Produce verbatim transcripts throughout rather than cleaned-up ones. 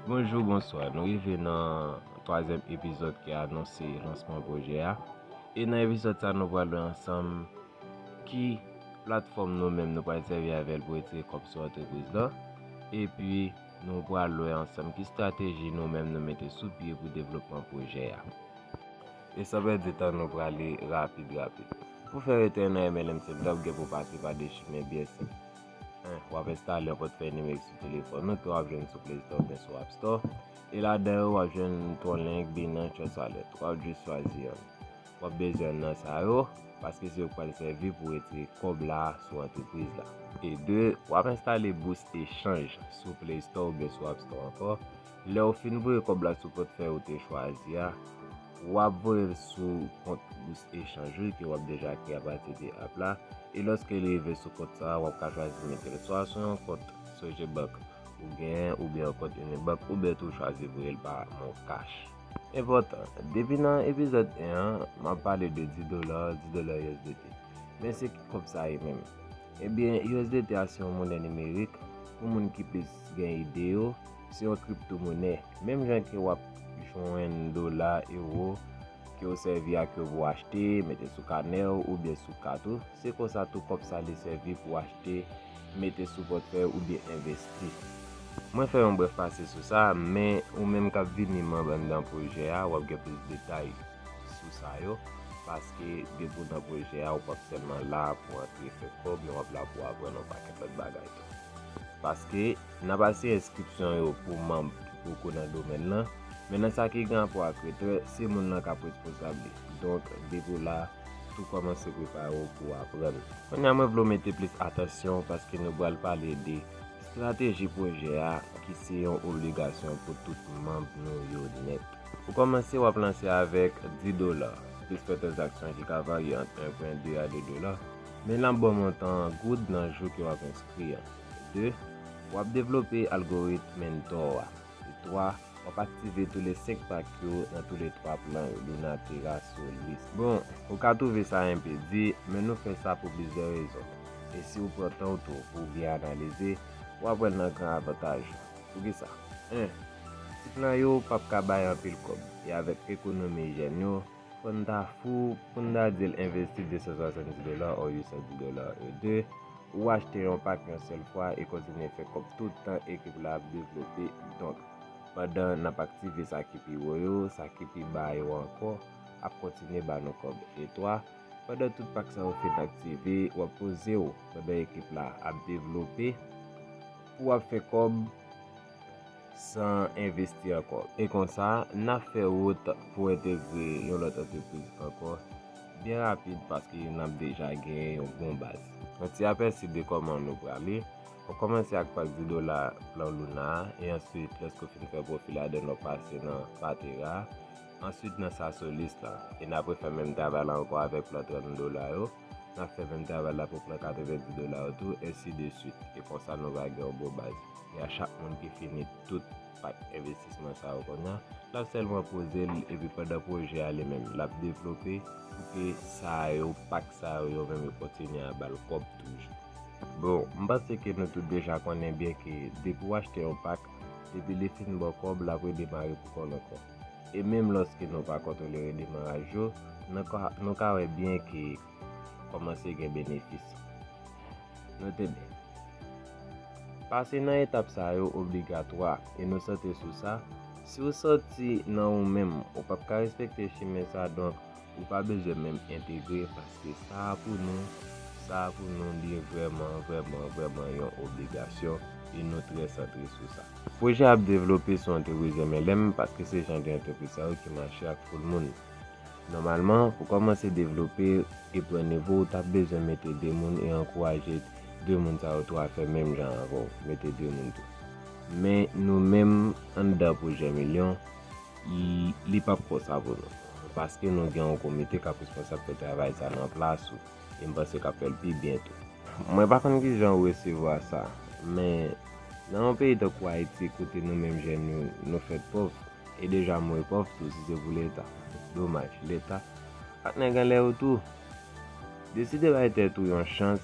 Bonjou, bonswa. Nou rive nan twazyèm epizòd ki anonse lansman pwojè a. E nan epizòd sa, nou pral wè ansanm ki platfòm nou menm nou pral sèvi avè l pou retire kòb sou antrepriz lan. Epi, nou pral wè ansanm ki estrateji nou menm nou mete sou pye pou devlopman pwojè a. E san pèdi tan, nou prale rapid, rapid. Pou fè retire nan M L M Setup, w gen pou pase pa de chimen byen senp. En, w ap enstale yon pòtfèy nimerik sou telefòn ou ke w ap jwenn sou Play Store oubyen sou App Store. E ladan yo, w ap jwenn Tronlink, Binance, Trust Wallet. W ap jis chwazi youn. W ap bezwen nan sa yo, paske se yo k pral sèvi pou retire kòb la sou antrepriz la. E de, w ap enstale Boost Echanj sou Play Store oubyen sou App Store ankò. Lè w fin voye kòb la sou pòtfèy ou te chwazi a, w ap voye l sou kont Boost Echanj ou ke w ap deja kreye apati de app la. E lòske li rive sou kont sa a, w ap ka chwazi mete l swa sou yon kont Sogebank ou genyen, oubyen yon kont Unibank, oubyen tou chwazi voye l pa MonCash. Enpòtan, depi nan epizòd en an, m ap pale de dis dola, dis dola U S D T. Men se ki kòb sa ye menm? Ebyen, U S D T a se yon monè nimerik. Pou moun ki plis gen ide yo, se yon kriptomonè. Menm jan ke w ap jwenn dola, ewo, ke w sèvi ak yo pou achte, mete sou kanè w oubyen sou kat ou, se konsa tou kòb sa li sèvi pou achte, mete sou pòtfèy oubyen envesti. Mwen fè yon brèf pase sou sa, men ou menm k ap vini manm anndan pwojè a, w ap gen plis detay sou sa yo, paske depi w nan pwojè a, ou p ap sèlman la pou antre fè kòb, men w ap la pou aprann yon pakèt lòt bagay tou. Paske n ap asiye enskripsyon yo pou manm ki poko nan domèn lan, men nan sa ki gen rapò ak retrè, se moun lan k ap responsab li. Donk, depi w la, tou kòmanse prepare w pou w aprann. Kounye a, mwen vle w mete plis atansyon paske nou pral pale de estrateji pwojè a, ki se yon obligasyon pou tout manm nou yo nèt. Pou kòmanse, w ap lanse avèk dis dola, plis fè tranzaksyon ki ka varye ant en pwen de a de dola. Men l ap ba w montan an goud nan jou ke w ap enskri an. De, w ap devlope algorit mentor a. E twa, w ap aktive tou le senk pak yo nan tou le twa plan yo, Luna, Terra, Solis. Bon, ou ka twouve sa enpe di, men nou fè sa pou plizyè rezon. E si w pran tan w tou pou w byen analize, w ap wè l nan gran avantaj ou. Poukisa? En, ti plan yo p ap ka bay anpil kòb, e avèk ekonomi jèn yo, fò n ta fou pou n ta di l envesti de san swasanndis dola o yu san dis dola e de, ou achte yon pak yon sèl fwa e kontinye fè kòb tout tan ekip la ap devlope. Donk, pandan n ap aktive sa ki pi wo yo, sa ki pi ba yo ankò ap kontinye ba nou kòb. E twa, pandan tout pak sa yo fin aktive, w ap poze w pandan ekip la ap devlope pou w ap fè kòb san envesti ankò. E konsa, n ap fè wout pou entegre yon lòt antrepriz ankò byen rapid paske n ap deja genyen yon bon baz. Yon ti apèsi de kòman nou prale. W ap kòmanse ak pak dis dola plan Luna a, e answit, lòske w fin fè pwofi ladan l, w ap pase nan pa Terra a. Answit, nan sa Solis la, e n ap refè menm travay la ankò avèk plan trant dola yo. N ap fè menm travay la pou plan katrevenndis dola yo tou, ensi de swit. E konsa, nou va gen yon bon baz. E a chak moun ki fini tout pak envestisman sa yo kounye a, l ap sèlman poze l, epi pandan pwojè a li menm, l ap devlope pou ke sa yo, pak sa yo, yo menm yo kontinye ap ba l kòb toujou. Bon, m panse ke nou tout deja konnen byen ke depi w achte yon pak, depi li fin ba w kòb, l ap redemare pou kò l ankò. E menm lòske nou pa kontwole redemaraj yo, nou ka, nou ka wè byen ke kòmanse gen benefis. Note byen. Pase nan etap sa yo obligatwa, e nou santre sou sa. Si w santi nan ou menm, ou p ap ka respekte chimen sa, donk, ou pa bezwen menm entegre, paske sa a pou nou, sa a pou nou, li vrèman, vrèman, vrèman yon obligasyon, e nou trè santre sou sa. Pwojè ap devlope sou antrepriz M L M, paske se jan de antrepriz sa yo ki mache ak foul moun. Nòmalman, pou kòmanse devlope e pran nivo, ou t ap bezwen mete de moun e ankouraje de moun sa yo tou a fè menm jan avè w, mete de moun tou. Men nou menm, anndan Pwojè Milyon, li, li p ap konsa pou nou. Paske nou gen yon komite k ap responsab fè travay sa nan plas ou, e m panse k ap fè l pi byen tou. Mwen pa konn kijan ou resevwa sa, men nan yon peyi tankou Ayiti, kote nou menm jèn yo, nou fèt pòv, e deja mwen pòv tou si se pou Leta. Domaj, Leta ak nèg anlè yo tou deside bay tèt ou yon chans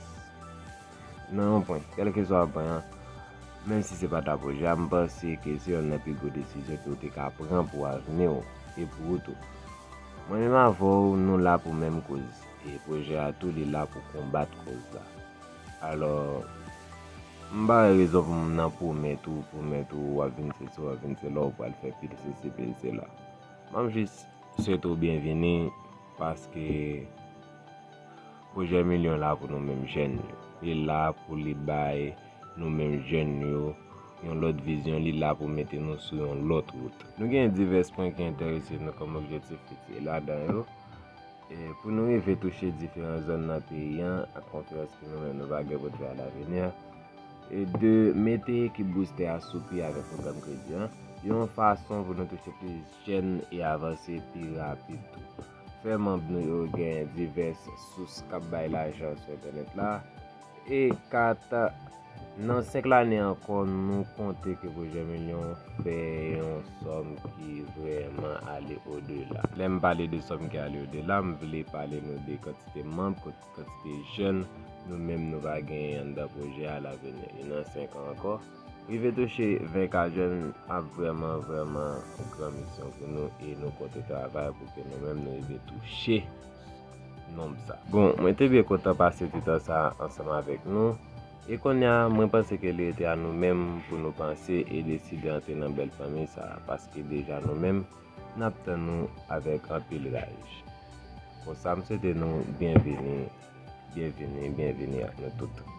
nan yon pwen, kèlkeswa pwen an. Menm si se pa ta pwojè a, m panse ke se yonn nan pi gwo desizyon ke w te ka pran pou avni w e pou ou tou. Mwen menm avè w, nou la pou menm koz. E pwojè a tou, li la pou konbat koz la. Alò, m pa wè rezon pou m nan pwomèt ou, pwomèt ou, w ap vin sesi, w ap vin sela, w pral fè pil sesi, pil sela. M ap jis swete w byenvini, paske pwojè milyon la pou nou menm jèn yo. Li la pou li bay nou menm jèn yo yon lòt vizyon, li la pou mete nou sou yon lòt wout. Nou gen divès pwen ki enterese nou kòm objektif fiti, e ladan yo, e pou nou rive touche diferan zòn nan peyi an ak konferans ke nou menm nou va gen pou t fè alavini an, e de mete ekip boustè a sou pye avèk pwogram kredi an, yon fason pou nou touche plis jèn e avanse pi rapid tou. Fè manm nou yo gen divès sous k ap bay lajan sou entènèt la. E kat, nan senk lane ankò, nou konte ke pwojè milyon fè yon sòm ki vrèman ale odela. Lè m pale de sòm ki ale odela, m vle pale nou de kantite manm, kantite jèn nou menm nou va genyen anndan pwojè a alavini. E nan senk an ankò, rive touche ven ka jèn ap vrèman, vrèman yon gran misyon pou nou e nou konte travay pou ke nou menm nou rive touche nonb sa. Bon, mwen te byen kontan pase ti tan sa ansanm avèk nou. E kounye a, mwen panse ke li rete a nou menm pou nou panse e deside antre nan bèl fanmi sa, paske deja nou menm, n ap tann nou avèk anpil raj. Konsa, m swete nou byenvini, byenvini, byenvini ak nou tout.